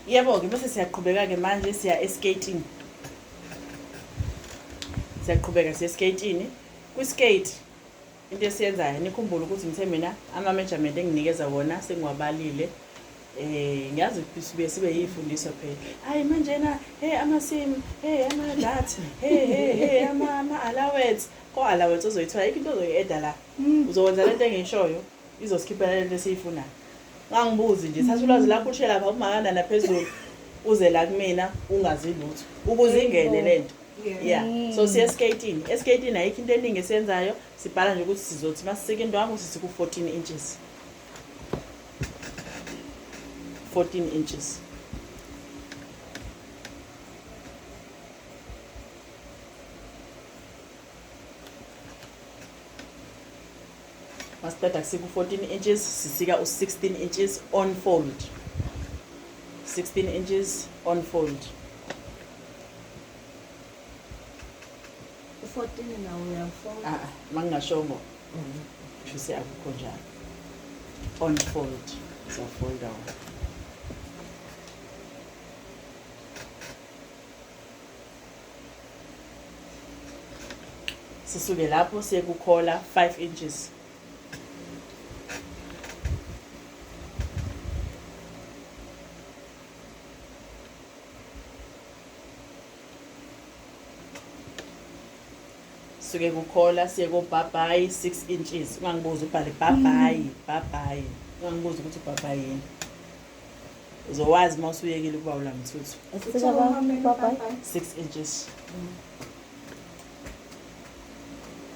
Yebo-ke, bese siyaqhubeka-ke manje siya eskating. Siyaqhubeka siya eskatini. Kwi-skate into esiyenzayo nikhumbule ukuthi ngithe mina ama-measurement enginikeza wona sengiwabalile. Ngiyazi sibuye sibe yifundiso phela. Hayi manje na, hey ama-sim, hey ama-that, hey hey hey ama-allowance. Ko-allowance ozoyithola ayikho into ozoyi-eda la. Uzokwenza lento engiyishoyo izosikhiphela lento esiyifunayo. Ungangibuzi nje, thatha ulwazi lakho ushiye lapha kumakanana phezulu uze la kumina ungazi lutho ukuze ingene lento. Yeah. So siye skating. Eskating ayikho into eningi esiyenzayo, sibhala nje ukuthi sizothi masisika indwangu sithi ku 14 inches. 14 inches. Masiqeda kusika u-14 inches, sisika u-16 inches on fold. 16 inches on fold. U-14 nawo uyamfold. Ah, ah, mangingashongo. Shuthi akukho njalo. On fold. Siyafolda wona. Sisuke lapho siye kukhola 5 inches. Suke kukhola siye kobhabhayi 6 inches. Ungangibuzi ubhale bhabhayi, bhabhayi. Ungangibuzi ukuthi ubhabhayi yini. Uzowazi uma usuyekile ukuba ulamthuthu. Bye-bye. 6 inches.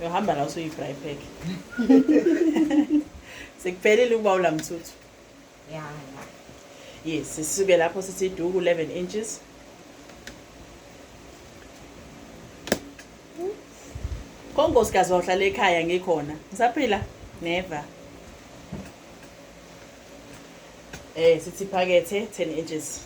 Uyohamba la usuyi-fry pack. Sekuphelile ukuba ulamthuthu. Ya. Yes, sisuke lapho sithi iduku 11 inches. Konkosikazi wawuhlala ekhaya ngikhona. Ngisaphila? Never. Sithi phakethe 10 inches.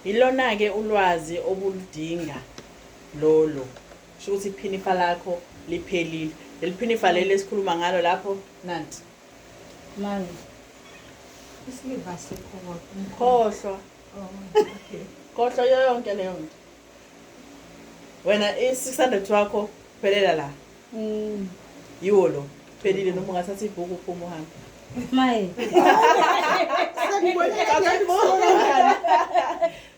Ilona ke ulwazi obuludinga lolo. Kusho ukuthi iphinifa lakho liphelile. Leli phinifa leli esikhuluma ngalo lapho nanti. Manje. Isiliva sikho kodwa. Khohlwa. Oh, okay. Khohlwa yonke leyo nto. Wena i-600 wakho phelela la. Yiwo lo. Phelile noma ungathatha ibhuku uphuma uhambe. Maye.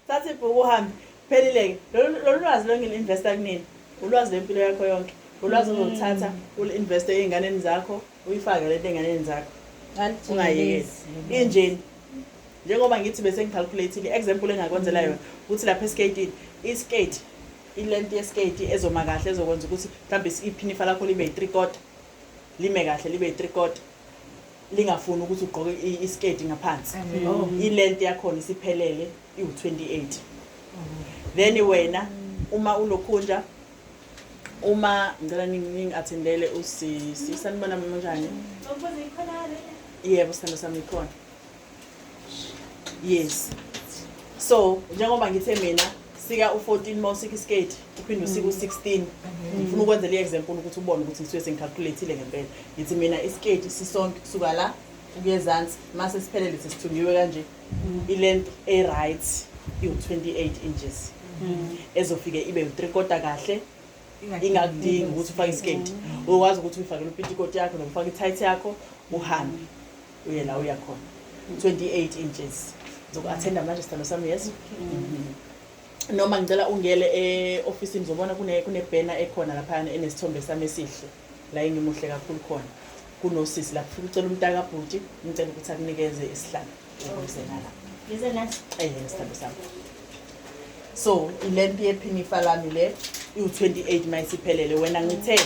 Thatha ibhuku uhambe. Phelile-ke. Lolu lwazi lo ngili-investa kunini. Ulwazi lwempilo yakho yonke. Ulwazi ozoluthatha uli-investe ey'nganeni zakho, uyifake lento ey'nganeni zakho. Ungayekeli. Injeni. Njengoba ngithi bese ngicalculate-ile, example engakwenzela yona ukuthi lapha eskate, iskate, i-length yeskate ezoma kahle ezokwenza ukuthi mhlawumbe iphinifa lakho libe yi-3 quarter, lime kahle libe yi-3 quarter, lingafuni ukuthi ugqoke iskate ngaphansi. I-length yakhona isiphelele iwu-28. Then wena uma ulokhunja uma ngicela ningi-attendele usisi, sanibona mama unjani? Yebo sithando sami ikhona. Yes. So njengoba ngithe mina sika u-14 uma usika iskate uphinde usike u-16. Ngifuna ukwenzela i-example ukuthi ubone ukuthi ngisuke sengicalculate-ile ngempela. Ngithi mina iskate sisonke kusuka la ukuya ezansi mase siphelele sesithungiwe kanje. I-length e-right iwu-28 inches. Ezofike ibe u-3 quarter kahle ingakudingi ukuthi ufake iskate. Uyokwazi ukuthi uyifakele upitikoti yakho noma ufake i-tight yakho uhambe uye la uya khona. 28 inches. Ngizoku-attenda manje sithando sami, yes? Noma ngicela ungele e-ofisini ngizobona kune-banner ekhona laphayana enesithombe sami esihle la engimuhle kakhulu khona. Kunosisi lapho ufike ucela umntakabhuti, umcela ukuthi akunikeze isihlalo ukuze ngala. Ngize naso. Sithando sami. So i-length yephinifa lami le iwu-28 mayisiphelele. Wena ngithe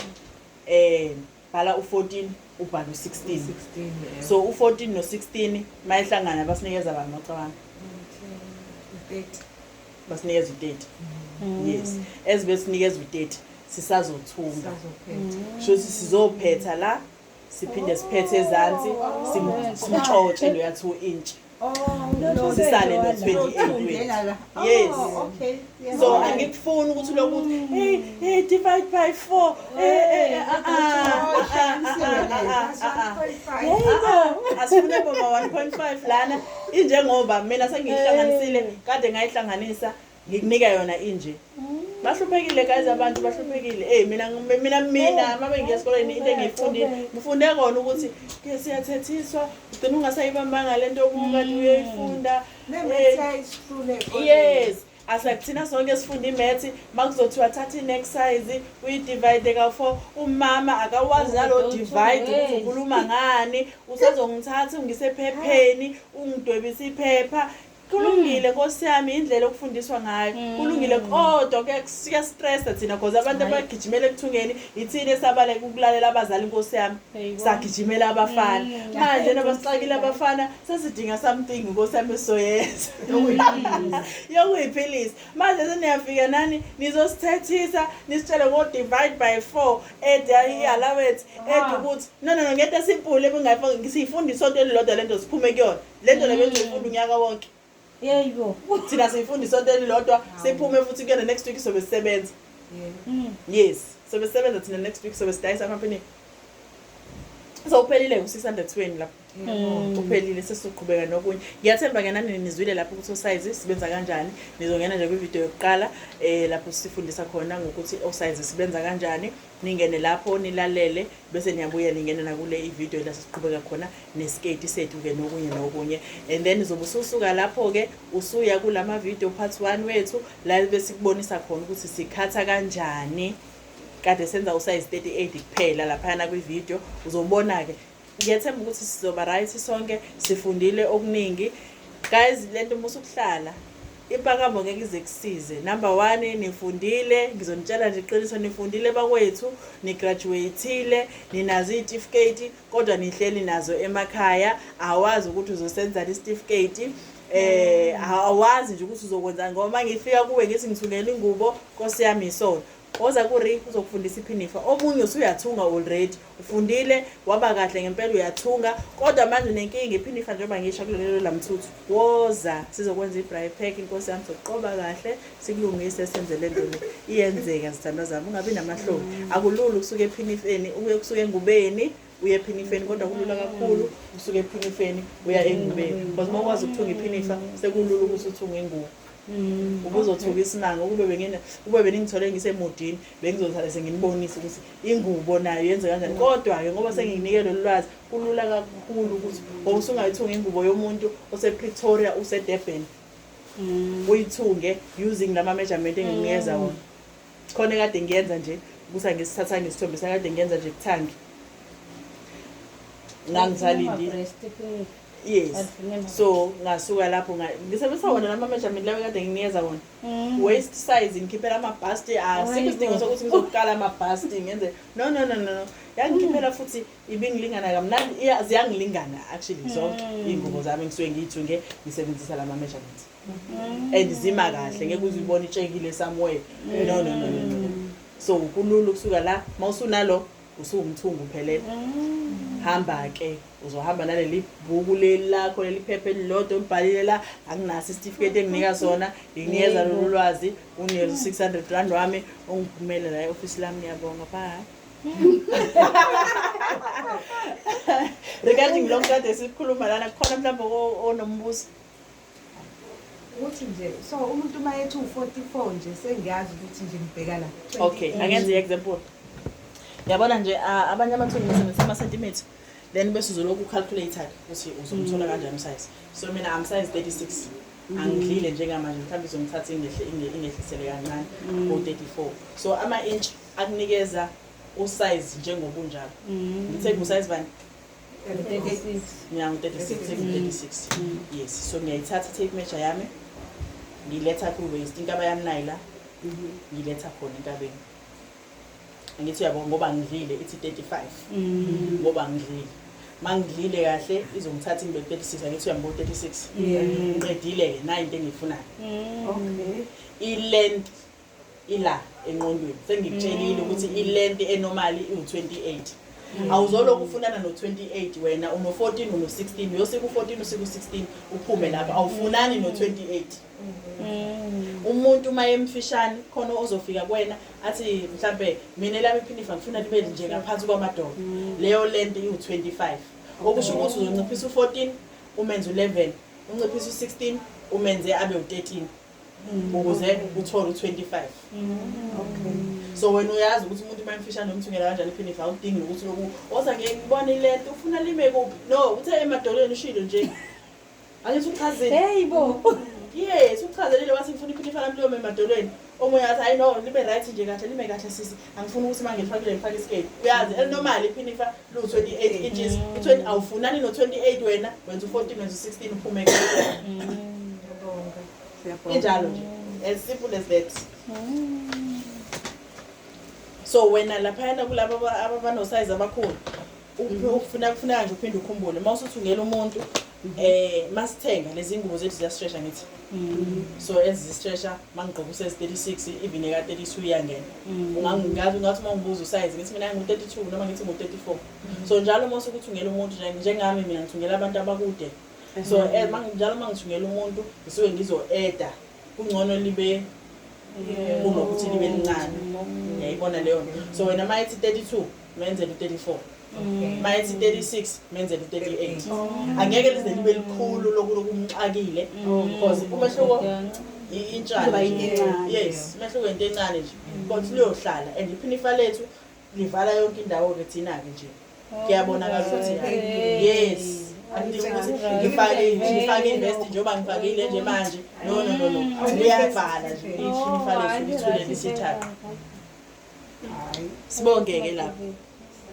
bhala u-14 ubhala u-16. 16, yeah. So u-14 no-16 mayehlangana basinikeza bani macabanga? 30. Basinikeza u-30. Yes. Ezi besinikeza u-30 sisazothunga. Sisazophetha. Sho ukuthi sizophetha la siphinde siphethe ezansi simtshotshe loya 2 inch. Oh. Sisale no-28 wethu. Yes. Oh, okay. Yeah. So angikufuni ukuthi lokhu uthi, hey hey, divide by 4, eh eh, ah ah Oh, ah ah ah ah ah. Yebo. Asifune boma 1.5 lana, injengoba mina sengiyihlanganisile, kade ngayihlanganisa, ngikunika yona inje. Bahluphekile guys, abantu bahluphekile. Eh, mina mabe ngiya esikoleni, into engiyifundile, ngifunde kona ukuthi ke siyathethiswa, ugcina ungasayibambanga lento okukade uyoyifunda. Yes, asakuthina sonke sifunda i-maths, makuzothiwa thatha i-neck size uyi-divide ka-4, umama akawazi nalo divide ukuthi ukhuluma ngani, usazongithatha ungisephepheni, ungidwebisa iphepha. Kulungile nkosi yami, indlela okufundiswa ngayo kulungile, kodwa kuya-stressa thina cause abantu abagijimela ekuthungeni ithini esabaleka ukulalela abazali, nkosi yami, sagijimela abafana. Manje nabasixakile abafana, sesidinga something, nkosi yami, esizoyenza yokuyiphilisa. Manje seniyafika nani nizosithethisa, nisitshele ngo-divide by 4, add i-allowance, add ukuthi no no no, ngento e-simple ebengayifaka siyifunda isonto elilodwa lento, siphume kuyona lento le bengizoyifunda unyaka wonke. Yebo. Thina siyifunda isonto elilodwa, siphume futhi kuyona, next week sobe sisebenza. Yes, sobe sisebenza thina next week, sobe sidayisa amaphini. So uphelile u-620 lapho, uphelile, sesizoqhubeka nokunye. Ngiyathemba-ke nani nizwile lapho ukuthi o-size sibenza kanjani. Nizongena nje kwividiyo yokuqala lapho sifundisa khona ngokuthi o-size sibenza kanjani, ningene lapho nilalele, bese niyabuya ningene nakule ividiyo la sesiqhubeka khona nesiketi sethu-ke nokunye nokunye. And then uzobe ususuka lapho-ke usuya kulama video part 1 wethu la besikubonisa khona ukuthi sikhatha kanjani, kade senza u-size 38 kuphela laphayana kwividiyo, uzobona-ke. Ngiyathemba ukuthi sizoba right sonke, sifundile okuningi guys. Lento musukuhlala impakamo ngeke ize kusize. Number 1, nifundile, ngizonitshela nje iqiniso, nifundile bakwethu, ni-graduate-ile, ninazo iy'tifiketi, kodwa nihleli nazo emakhaya, awazi ukuthi uzosenzani isitifiketi, awazi nje ukuthi uzokwenzani, ngoba uma ngifika kuwe ngithi ngithungela ingubo, nkosi yami, isona. Woza kuri uzokufundisa iphinifa. Omunye usuyathunga already, ufundile waba kahle ngempela, uyathunga, kodwa manje unenkinga iphinifa, njengoba ngisho kulelo lamthuthu. Woza sizokwenza i-braai pack, inkosi yami, sokuqoba kahle, sikulungise, senze le nto le iyenzeka. Zithandwa zami, ungabi namahloni. Akulula ukusuka ephinifeni uye kusuka engubeni uye ephinifeni, kodwa kulula kakhulu usuka ephinifeni uya engubeni, because uma ukwazi ukuthunga iphinifa, sekulula ukuthi uthunge ingubo. Ubuzothuka isimanga ukube bengine ukube beningithole ngisemodini, bengizothatha senginibonisa ukuthi ingubo nayo yenze kanjani. Kodwa-ke ngoba senginginike lolu lwazi, kulula kakhulu ukuthi ngoba usungayithunga ingubo yomuntu osePretoria useDurban, uyithunge using lama measurement engikunikeza wona. Khona ekade ngiyenza nje ukuthi angisithathanga isithombe sakade ngiyenza nje kuthangi, ngangisalindile. Yes, so ngasuka lapho ngisebenzisa wona lama measurement lawo kade nginikeza wona, waist size, ngikhiphela ama-bust. Asikho isidingo sokuthi ngizokukala ama-bust, ngenze no no no no no, yangikhiphela futhi ibingilingana kamnandi. Ziyangilingana actually zonke iy'ngubo zami ngisuke ngiyithunge ngisebenzisa lama measurements, and zima kahle, ngeke uze uyibone itshekile somewhere. No no no no no. So kulula ukusuka la, mawusunalo usuwumthungo uphelele. Hamba-ke, uzohamba naleli bhuku leli lakho, leli phepha elilodwa olibhalile la, anginaso isitifiketi enginika sona, ngikunikeza lolu lwazi, unginikeza u-R600 wami, ungiphumele la e-ofisi lami. Ngiyabonga, bye. Regarding lokhu kade sikhuluma lana, kukhona mhlawumbe onombuzo? Ukuthi nje, so umuntu uma ethi u-44 nje, sengiyazi ukuthi nje ngibheka la. Okay, angenze i-example. Yabona nje, abanye abathungi basebenzisa ama-centimeter, then bese uzolokhu u-calculate ukuthi uzomthola kanjani u-size. So mina I'm size 36, angidlile njengamanje, mhlawumbe izongithatha ingehlisele kancane ku-34. So ama-inch akunikeza u-size njengobunjalo. Ngithe ngu-size bani? 36. Mina ngu-36, ngu-36, yes. So ngiyayithatha i-tape measure yami, ngiyiletha ku-waist, inkaba yami nayi la, ngiyiletha khona enkabeni. Angithi uyabo, ngoba ngidlile ithi 35, ngoba ngidlile, uma ngidlile kahle izongithatha ingibe 36. Angithi uyambo 36? Ngiqedile-ke, nayi into engiyifunayo. I-length ila engqondweni, sengikutshelile ukuthi i-length e-normal iwu-28. Awuzolokhu ufunana no-28, wena uno-14, uno-16, uyosika u-14, usika u-16, uphume lapho. Awufunani no-28. Umuntu uma emfishane khona ozofika kuwena athi mhlambe mina elami iphinifa ngifuna libe nje ngaphansi kwamadolo, leyo lento iwu-25, okusho ukuthi uzonciphisa u-14 umenze u-11, unciphisa u-16 umenze abe u-13 ukuze uthole u-25. So wena uyazi ukuthi umuntu uma emfishane umthungela kanjani iphinifa, awudingi nokuthi loku oza ngeke ngibone ilento ufuna lime kuphi. No, uthe emadolweni, ushilo nje, angithi uchazile? Hey bo. Yes, uchazelile, wathi ngifuna iphinifa lami liyome emadolweni. Omunye wathi hayi no, libe right nje kahle, lime kahle sisi, angifuni ukuthi uma ngilifakile ngifake isiketi. Uyazi elinormal iphinifa lu-28 inches, u-20, awufunani no-28 wena, wenza u-14, wenza u-16, uphume. Ngiyabonga. Siyabonga. Injalo nje, as simple as that. So wena laphayana kulabo abanosize abakhulu, ufuna kufuneka nje uphinde ukhumbule uma usuthungela umuntu, masithenga lezi ngubo zethu ziyastretcha, ngithi? So ezistretcha, mangigqoka usize 36, even eka 32 iyangena. Ungangazi, ungathi uma ngibuza usize ngithi mina ngu-32 noma ngithi ngu-34. So njalo uma usukuthungela umuntu, njengami mina ngithungela abantu abakude, so njalo uma ngithungela umuntu ngisuke ngizo-adda, kungcono libe kunokuthi libe lincane, uyayibona leyo nto? So wena uma ethi 32, menzele u-34. Uma ethi 36, menzele u-38. Angeke lize libe likhulu loku lokumxakile because umehluko intshana Kuzoba nje. into encane. Yes, umehluko into encane nje, kodwa liyohlala and iphinifa lethu livala yonke indawo-ke. Thina-ke nje kuyabonakala ukuthi yes, akudingi ukuthi ngifake ivesti njengoba ngifakile nje manje. No, no, no, no, liyavala nje iphinifa lethu, lithule lisithathu. Hayi. Sibonge-ke lapho.